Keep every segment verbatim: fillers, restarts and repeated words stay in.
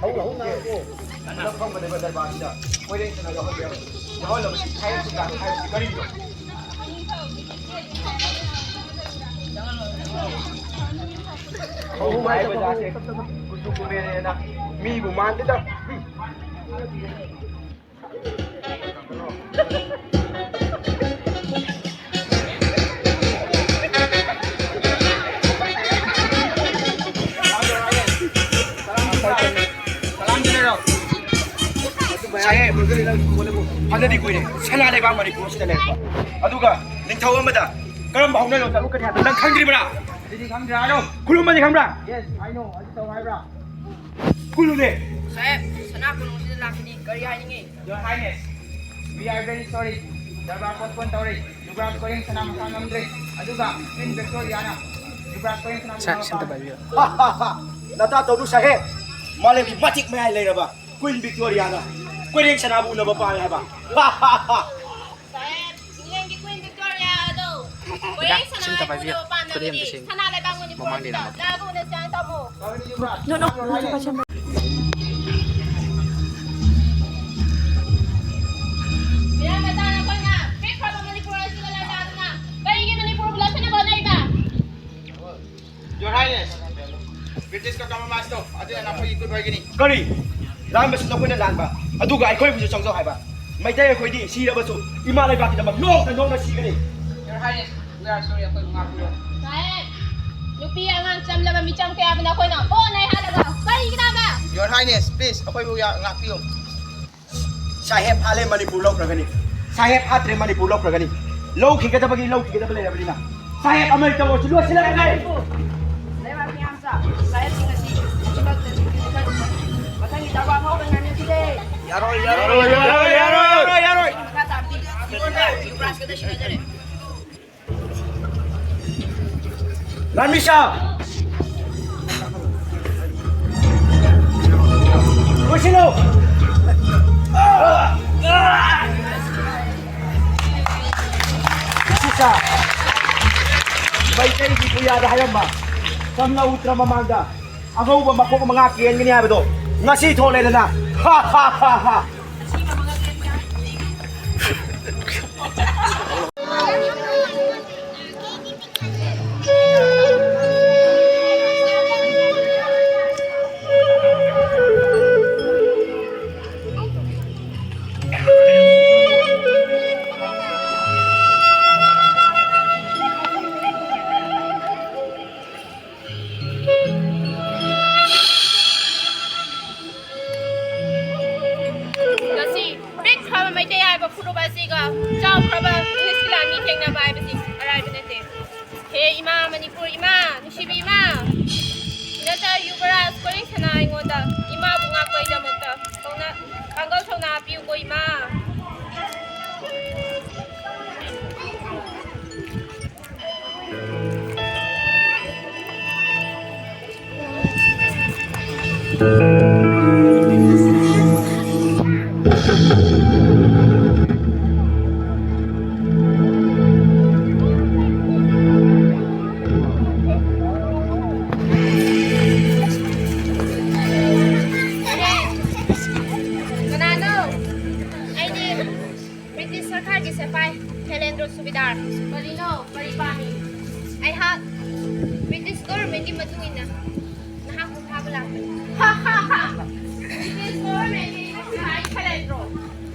ꯍꯧꯅ ꯍꯧꯅ ꯉꯥꯡꯉꯨꯀꯣ꯫ ꯅꯪ ꯐꯝꯒꯗꯕ ꯗꯔꯕꯥꯔꯁꯤꯗ ꯀꯣꯏꯔꯦꯡ ꯁꯅꯥ ꯌꯥꯎꯍꯟꯕ ꯌꯥꯔꯣꯏ꯫ ꯌꯥꯎꯍꯜꯂꯕꯗꯤ ꯁꯥꯍꯦꯕꯁꯤ ꯂꯥꯛꯀꯅꯤ ꯍꯥꯏꯕꯁꯤ ꯀꯔꯤꯒꯤꯅꯣ? ꯍꯧꯕ ꯍꯥꯏꯕ ꯖꯥꯠꯁꯦ ꯀꯨꯆꯨ ꯀꯨꯃꯦꯜꯅꯦꯅ ꯃꯤꯕꯨ ꯃꯥꯟꯗꯦꯗ꯫ ꯁꯥꯍꯦꯕ, ꯐꯅꯗꯤ ꯀꯨꯏꯔꯦ ꯁꯅꯥ ꯂꯩꯕꯥꯛ ꯃꯅꯤꯄꯨꯔ ꯑꯁꯤꯗ ꯂꯩꯔꯛꯄ꯫ ꯑꯗꯨꯒ ꯅꯤꯡꯊꯧ ꯑꯃꯗ ꯀꯔꯝꯕ ꯍꯧꯅ ꯂꯣꯟꯆꯠꯂꯨꯒꯅꯤ ꯍꯥꯏꯕꯗꯨ ꯅꯪ ꯈꯪꯗ꯭ꯔꯤꯕ꯭ꯔꯥ? ꯑꯗꯨꯗꯤ ꯈꯪꯗ꯭ꯔꯦ, ꯍꯥꯏꯔꯣ꯫ ꯈꯨꯔꯨꯝꯕꯗꯤ ꯈꯪꯕ꯭ꯔꯥ? Yes, I know. ꯑꯗꯨ ꯇꯧ ꯍꯥꯏꯕ꯭ꯔꯥ? ꯈꯨꯔꯨꯝꯗꯦ꯫ ꯁꯥꯍꯦꯕ, ꯁꯅꯥ ꯀꯣꯅꯨꯡꯁꯤꯗ ꯂꯥꯛꯄꯗꯤ ꯀꯔꯤ ꯍꯥꯏꯅꯤꯡꯉꯤ? Your Highness, we are very sorry. Darbar postpone ꯇꯧꯔꯦ꯫ ꯌꯨꯕꯔꯥꯖ ꯀꯣꯔꯦꯡ ꯁꯅꯥ ꯃꯁꯥ ꯉꯝꯗ꯭ꯔꯦ꯫ ꯑꯗꯨꯒ Queen Victoriaꯅ ꯌꯨꯕꯔꯥꯖ ꯀꯣꯔꯦꯡ ꯁꯅꯥ ꯁꯥ-, ꯃꯁꯥ ꯁꯤꯝꯇ ꯄꯥꯏꯕꯤꯌꯨ꯫ ꯅꯇꯥ ꯇꯧꯅꯨ ꯁꯥꯍꯦꯕ꯫ ꯃꯥꯂꯦꯝꯒꯤ ꯃꯇꯤꯛ ꯃꯌꯥꯏ ꯂꯩꯔꯕ Queen Victoriaꯅ ꯀꯣꯔꯦꯡ ꯁꯅꯥꯕꯨ ꯎꯅꯕ ꯄꯥꯝꯃꯦ ꯍꯥꯏꯕ꯫ ꯁꯥꯍꯦꯕ, ꯏꯪꯂꯦꯟꯒꯤ Queen Victoria ꯑꯗꯣ ꯀꯣꯔꯦꯡ ꯁꯅꯥ ꯁꯤꯝꯇ ꯄꯥꯏꯕꯤꯌꯨ꯫ ꯎꯅꯕ ꯄꯥꯝꯂꯕꯗꯤ ꯈꯨꯗꯦꯝꯗ ꯁꯦꯡ-, ꯁꯅꯥ ꯂꯩꯕꯥꯛ ꯃꯅꯤꯄꯨꯔ ꯃꯃꯥꯡꯗ ꯑꯁꯤꯗ ꯌꯦꯡꯉꯣ꯫ ꯂꯥꯛꯑꯒ ꯎꯅꯁꯤ ꯍꯥꯏꯅ ꯇꯝꯃꯨ꯫ No, no, no, no, no. ꯃꯤꯔꯝ ꯃꯆꯥ ꯅꯈꯣꯏꯅ ꯄꯤꯛꯈ꯭ꯔꯕ ꯃꯅꯤꯄꯨꯔ ꯑꯁꯤꯗ ꯂꯥꯟꯗꯥꯗꯨꯅ ꯀꯔꯤꯒꯤ ꯃꯅꯤꯄꯨꯔꯕꯨ ꯂꯧꯁꯤꯟꯅꯕ ꯍꯣꯠꯅꯔꯤꯕ? Your Highness, British ꯀ compromise ꯇꯧ, ꯑꯗꯨꯅ ꯅꯈꯣꯏꯒꯤ good ꯑꯣꯏꯒꯅꯤ꯫ ꯀꯔꯤ? ꯂꯥꯟꯕꯁꯤ ꯅꯈꯣꯏꯅ ꯂꯥꯟꯕ, ꯑꯗꯨꯒ ꯑꯩꯈꯣꯏꯕꯨꯁꯨ ꯆꯪꯖꯧ ꯍꯥꯏꯕ? ꯃꯩꯇꯩ ꯑꯩꯈꯣꯏꯗꯤ ꯁꯤꯔꯕꯁꯨ ꯏꯃꯥ ꯂꯩꯕꯥꯛꯀꯤꯗꯃꯛ ꯅꯣꯛꯅ ꯅꯣꯛꯅ ꯁꯤꯒꯅꯤ꯫ Your Highness, we are sorry, ꯑꯩꯈꯣꯏꯕꯨ ꯉꯥꯛꯄꯤꯌꯨ꯫ ꯁꯥꯍꯦꯕ, ꯅꯨꯄꯤ ꯑꯉꯥꯡ ꯆꯝꯂꯕ ꯃꯤꯆꯝ ꯀꯌꯥꯕꯨ ꯅꯈꯣꯏꯅ ꯑꯣꯟꯅꯩ ꯍꯥꯏꯔꯒ ꯀꯔꯤꯒꯤꯅꯣꯕ? Your Highness, please, ꯑꯩꯈꯣꯏꯕꯨ ꯌꯥ-, ꯉꯥꯛꯄꯤꯌꯨ꯫ ꯁꯥꯍꯦꯕ ꯍꯥꯠꯂꯦ, ꯃꯅꯤꯄꯨꯔ ꯂꯧꯈ꯭ꯔꯒꯅꯤ꯫ ꯁꯥꯍꯦꯕ ꯍꯥꯠꯇ꯭ꯔꯦ, ꯃꯅꯤꯄꯨꯔ ꯂꯧꯈ꯭ꯔꯒꯅꯤ꯫ ꯂꯧꯈꯤꯒꯗꯕꯒꯤ ꯂꯧꯈꯤꯒꯗꯕ ꯂꯩꯔꯕꯅꯤꯅ ꯁꯥꯍꯦꯕ ꯑꯃꯔꯤꯇ ꯑꯣꯏꯔꯁꯨ ꯂꯣꯏꯁꯤꯜꯂꯛꯑꯒꯦ꯫ ꯂꯩꯕꯥꯛ ꯃꯤꯌꯥꯝ ꯆꯥ, ꯁꯥꯍꯦꯕꯁꯤꯡ ꯑꯁꯤ ꯍꯧꯖꯤꯛꯃꯛ ꯃꯊꯪꯒꯤ, ꯃꯊꯪꯒꯤ ꯗꯔꯕꯥꯔ ꯐꯥꯎꯕ ꯉꯥꯏꯅꯈꯤꯗꯦ꯫ ꯌꯥꯔꯣꯏ, ꯌꯥꯔꯣꯏ, ꯌꯥꯔꯣꯏ, ꯌꯥꯔꯣꯏ, ꯌꯥꯔꯣꯏ꯫ ꯃꯈꯥ ꯇꯥꯕꯗꯤ ꯌꯨꯕꯔꯥꯖꯀꯗ ꯁꯤꯟꯅꯖꯔꯦ꯫ ꯂꯥꯟꯃꯤꯁꯥ! ꯂꯣꯏꯁꯤꯜꯂꯨ! ꯃꯩꯇꯩꯒꯤ ꯄꯨꯌꯥꯗ ꯍꯥꯏꯔꯝꯕ ꯀꯪꯂꯥ ꯎꯇ꯭ꯔ ꯃꯃꯥꯡꯗ ꯑꯉꯧꯕ ꯃꯀꯣꯛ ꯃꯉꯥ ꯀꯦꯟꯒꯅꯤ ꯍꯥꯏꯕꯗꯣ ꯉꯁꯤ ꯊꯣꯛꯂꯦꯗꯅ꯫ ꯍꯥ, ꯍꯥ, ꯍꯥ, ꯍꯥ꯫ ꯉꯁꯤ ꯄꯤꯛꯈ꯭ꯔꯕ ꯃꯩꯇꯩ ꯍꯥꯏꯕ ꯐꯨꯔꯨꯞ ꯑꯁꯤꯒ ꯆꯥꯎꯈ꯭ꯔꯕ ꯏꯪꯂꯤꯁꯀꯤ ꯂꯥꯟꯃꯤ ꯊꯦꯡꯅꯕ ꯍꯥꯏꯕꯁꯤ ꯑꯔꯥꯏꯕ ꯅꯠꯇꯦ꯫ ꯍꯦ ꯏꯃꯥ ꯃꯅꯤꯄꯨꯔ ꯏꯃꯥ, ꯅꯨꯡꯁꯤꯕꯤ ꯏꯃꯥ, ꯅꯆꯥ ꯌꯨꯕꯔꯥꯖ ꯀꯣꯂꯤꯡ ꯁꯅꯥ ꯑꯩꯉꯣꯟꯗ ꯏꯃꯥꯕꯨ ꯉꯥꯛꯄꯒꯤꯗꯃꯛꯇ ꯄꯥꯡꯒꯜ ꯊꯧꯅꯥ ꯄꯤꯌꯨꯀꯣ ꯏꯃꯥ꯫ ꯀꯅꯥꯅꯣ? ꯑꯩꯗꯤ ꯕ꯭ꯔꯤꯇꯤꯁ ꯁꯔꯀꯥꯔꯒꯤ ꯁꯤꯐꯥꯏ ꯁꯩꯂꯦꯟꯗ꯭ꯔꯣ ꯁꯨꯕꯦꯗꯥꯔ꯫ ꯀꯔꯤꯅꯣ? ꯀꯔꯤ ꯄꯥꯝꯃꯤ? ꯑꯩꯍꯥꯛ ꯕ꯭ꯔꯤꯇꯤꯁ ꯒꯣꯚꯔꯟꯃꯦꯟꯠꯀꯤ ꯃꯇꯨꯡ ꯏꯟꯅ ꯅꯍꯥꯛꯄꯨ ꯐꯥꯕ ꯂꯥꯛꯄꯅꯤ꯫ ꯍꯥ, ꯍꯥ, ꯍꯥ꯫ ꯕ꯭ꯔꯤꯇꯤꯁ ꯒꯣꯚꯔꯟꯃꯦꯟꯠꯀꯤ ꯁꯤꯐꯥꯏ ꯁꯩꯂꯦꯟꯗ꯭ꯔꯣ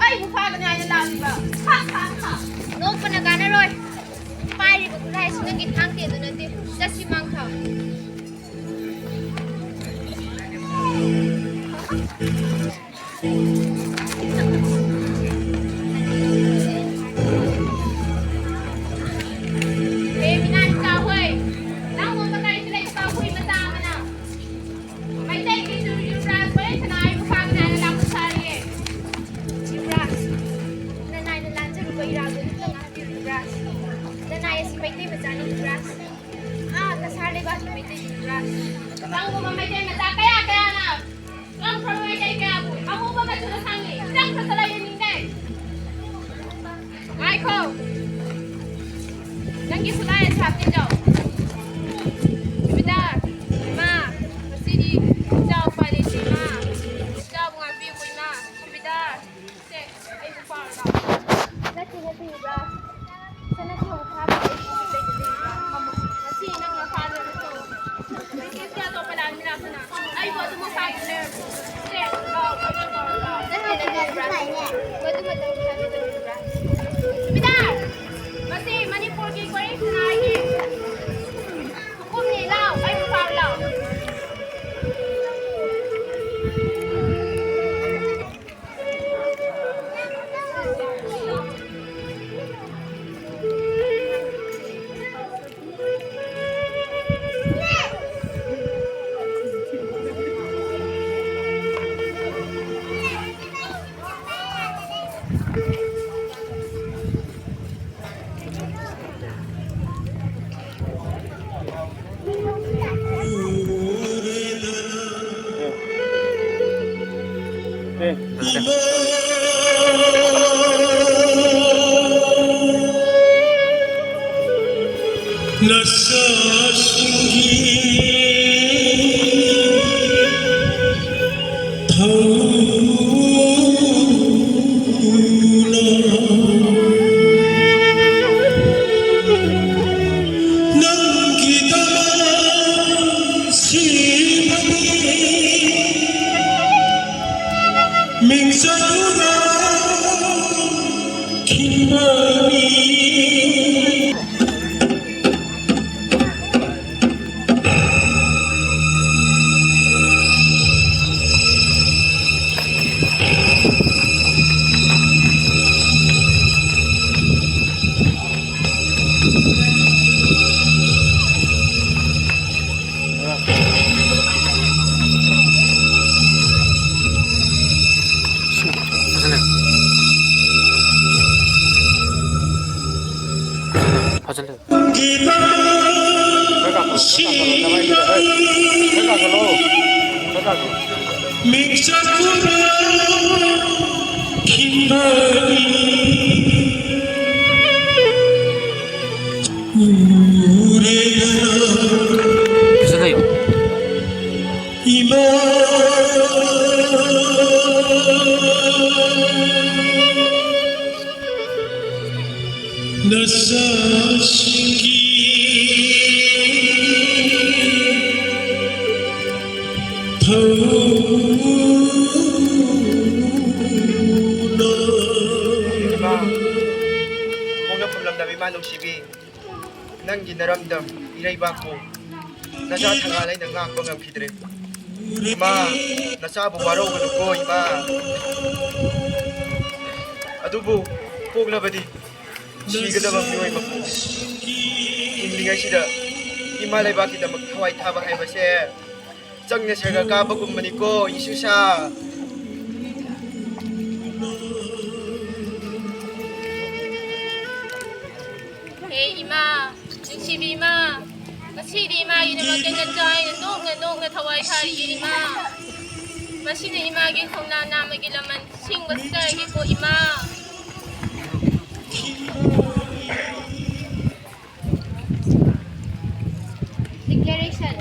ꯑꯩꯕꯨ ꯐꯥꯒꯅꯤ ꯍꯥꯏꯅ ꯂꯥꯛꯂꯤꯕ? ꯍꯥ, ꯍꯥ, ꯍꯥ꯫ ꯅꯣꯛꯄꯅ ꯀꯥꯟꯅꯔꯣꯏ꯫ ꯄꯥꯏꯔꯤꯕ ꯈꯨꯠꯂꯥꯏꯁꯤ ꯅꯪꯒꯤ ꯊꯥꯡ ꯇꯦꯟꯗꯨ ꯅꯠꯇꯦ꯫ ꯆꯠꯁꯤ ꯃꯥꯡꯊꯥꯎ꯫ ꯍꯦ ꯃꯤꯅꯥꯏ ꯃꯆꯥ ꯍꯣꯏ, ꯅꯪꯉꯣꯟꯗ ꯀꯔꯤ ꯂꯩ ꯅꯨꯄꯥ ꯍꯨꯏ ꯃꯆꯥ ꯑꯃꯅ? ꯃꯩꯇꯩꯒꯤ ꯌꯨ-, ꯌꯨꯕꯔꯥꯖ ꯋꯥꯔꯤ ꯁꯥꯟꯅ ꯑꯩꯕꯨ ꯐꯥꯒꯅꯤ ꯍꯥꯏꯅ ꯂꯥꯛꯄ ꯁꯥꯔꯤꯌꯦ꯫ ꯌꯨꯕꯔꯥꯖ, ꯅꯅꯥꯏꯅ ꯂꯥꯟꯖꯔꯨꯕ ꯏꯔꯥꯜꯗꯨ ꯑꯃꯨꯛꯇ ꯉꯥꯛꯄꯤꯌꯨ ꯌꯨꯕꯔꯥꯖ꯫ ꯅꯅꯥꯏ ꯑꯁꯤ ꯃꯩꯇꯩ ꯃꯆꯥꯅꯤ ꯌꯨꯕꯔꯥꯖ꯫ ꯑꯥ ꯀꯁꯥꯔ ꯂꯩꯕꯥꯛꯀꯤ ꯃꯩꯇꯩ ꯌꯨꯕꯔꯥꯖ꯫ ꯅꯪꯒꯨꯝꯕ ꯃꯩꯇꯩ ꯃꯆꯥ ꯀꯌꯥ ꯀꯌꯥꯅ ꯀꯔꯝ ꯀꯔꯝꯕ ꯃꯩꯇꯩ ꯀꯌꯥꯕꯨ ꯑꯃꯨꯕ ꯃꯆꯨꯅ ꯁꯪꯉꯤ? ꯈꯤꯇꯪ ꯐꯖꯅ ꯌꯦꯡꯅꯤꯡꯗꯦ꯫ ꯉꯥꯏꯈꯣ꯫ ꯅꯪꯒꯤ ꯈꯨꯠꯂꯥꯏ ꯑꯁꯤ ꯍꯥꯞꯆꯤꯜꯂꯣ꯫ ꯁꯨꯕꯦꯗꯥꯔ, ꯏꯃꯥ, ꯉꯁꯤꯗꯤ ꯏꯆꯥ ꯎꯄꯥꯏ ꯂꯩꯇꯦ, ꯏꯃꯥ꯫ ꯏꯆꯥꯕꯨ ꯉꯥꯛꯄꯤꯌꯨ, ꯏꯃꯥ꯫ ꯁꯨꯕꯦꯗꯥꯔ, ꯁꯦ, ꯑꯩꯕꯨ ꯄꯥꯎ ꯂꯥꯎ꯫ ꯅꯠꯇꯦ, ꯅꯠꯇꯦ, ꯏꯃꯥ꯫ ꯁꯅꯥ ꯊꯣꯡ ꯊꯥꯕ ꯑꯩ ꯂꯩꯇꯦ, ꯏꯃꯥ꯫ ꯉꯁꯤ ꯅꯪ ꯅꯁꯥ ꯅꯠꯇ꯭ꯔꯣ? ꯅꯪ ꯀꯌꯥ ꯇꯧꯕ ꯂꯥꯛꯃꯤꯟꯅꯕꯅꯣ? ꯑꯩꯕꯨ ꯑꯗꯨꯃꯛ ꯍꯥꯏꯒꯅꯦ꯫ ꯁꯦ, ꯂꯥꯎ, ꯑꯩꯕꯨ ꯄꯥꯎ ꯂꯥꯎ꯫ ꯅꯠꯇꯦ, ꯅꯠꯇꯦ, ꯏꯃꯥ꯫ ꯃꯗꯨ ꯃꯇꯝꯒꯤ ꯍꯥꯏꯕꯗꯨ ꯏꯃꯥ꯫ ꯁꯨꯕꯦꯗꯥꯔ! ꯃꯁꯤ ꯃꯅꯤꯄꯨꯔꯒꯤ ꯀꯣꯔꯦꯡ ꯁꯅꯥꯒꯤ ꯈꯨꯀꯨꯝꯅꯤ, ꯂꯥꯎ, ꯑꯩꯕꯨ ꯄꯥꯎ ꯂꯥꯎ꯫ ꯅꯁꯥꯁꯤꯡꯒꯤ ꯊꯧꯅ ꯅꯪꯒꯤꯗꯃꯛ ꯁꯤꯕꯅꯤ꯫ ꯃꯤꯡꯆꯠ ꯎꯔꯛꯈꯤꯕꯅꯤ꯫ ꯐꯖꯅ꯫ ꯐꯖꯅ꯫ ꯈꯔ ꯀꯥꯈꯠꯂꯣ, ꯈꯔ ꯀꯥꯈꯠꯂꯣ, ꯅꯃꯥꯏꯗꯨꯗ, ꯍꯩ꯫ ꯈꯔ ꯀꯥꯈꯠꯂꯣ꯫ ꯈꯔ ꯀꯥꯈꯠꯂꯣ꯫ ꯃꯤꯡꯆꯠ ꯎꯔꯛꯈꯤꯕꯅꯤ꯫ ꯅꯆꯥꯁꯤꯡꯒꯤ ꯊꯧꯅ ꯏꯃꯥ, ꯄꯣꯛꯅꯐꯝ ꯂꯝꯗꯝ ꯏꯃꯥ ꯅꯨꯡꯁꯤꯕꯤ, ꯅꯪꯒꯤ ꯅꯔꯝꯗꯝ ꯏꯔꯩꯕꯥꯛꯄꯨ ꯅꯆꯥ ꯊꯪꯒꯥꯜ ꯑꯩꯅ ꯉꯥꯛꯄ ꯉꯝꯈꯤꯗ꯭ꯔꯦ꯫ ꯏꯃꯥ, ꯅꯆꯥꯕꯨ ꯋꯥꯔꯧꯒꯅꯨꯀꯣ ꯏꯃꯥ꯫ ꯑꯗꯨꯕꯨ ꯄꯣꯛꯂꯕꯗꯤ ꯁꯤꯒꯗꯕ ꯃꯤꯑꯣꯏ ꯃꯄꯣꯛꯅꯤ꯫ ꯍꯤꯡꯂꯤꯉꯩꯁꯤꯗ ꯏꯃꯥ ꯂꯩꯕꯥꯛꯀꯤꯗꯃꯛ ꯊꯋꯥꯏ ꯊꯥꯕ ꯍꯥꯏꯕꯁꯦ ꯆꯪꯅ ꯁꯔꯒ ꯀꯥꯕꯒꯨꯝꯕꯅꯤꯀꯣ ꯏꯁꯨꯁꯥ꯫ ꯍꯦ ꯏꯃꯥ, ꯅꯨꯡꯁꯤꯕꯤ ꯏꯃꯥ, ꯉꯁꯤꯗꯤ ꯏꯃꯥꯒꯤꯗꯃꯛꯇ ꯅꯆꯥ ꯑꯩꯅ ꯅꯣꯛꯅ ꯅꯣꯛꯅ ꯊꯋꯥꯏ ꯊꯥꯔꯤꯌꯦ ꯏꯃꯥ꯫ ꯃꯁꯤꯅ ꯏꯃꯥꯒꯤ ꯈꯣꯡꯅꯥ ꯅꯥꯝꯃꯒꯤ ꯂꯃꯟ ꯁꯤꯡꯕ ꯆꯥꯏꯒꯦꯀꯣ ꯏꯃꯥ꯫ Declaration.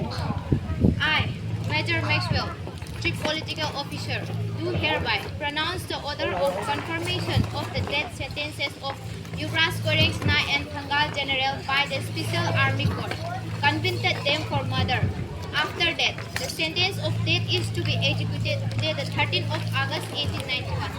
I, Major Maxwell, Chief Political Officer, do hereby pronounce the order of confirmation of the death sentences of Yuvraj Goreng Sena and Thangal General by the Special Army Court, convicted them for murder. After that, the sentence of death is to be executed till the thirteenth of August eighteen ninety-one.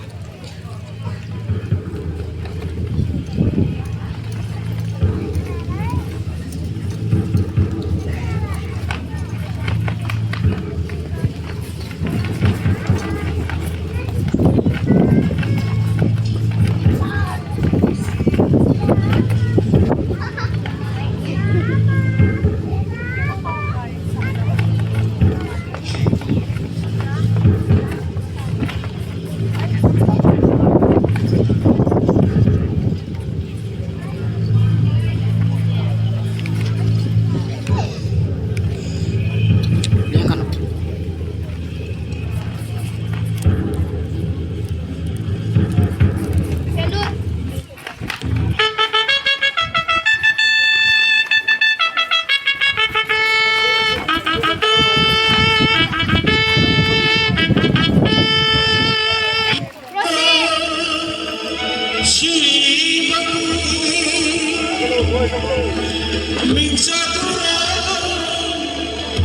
ꯃꯤꯡꯆꯠ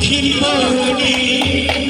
ꯈꯤꯟꯕꯅꯤ꯫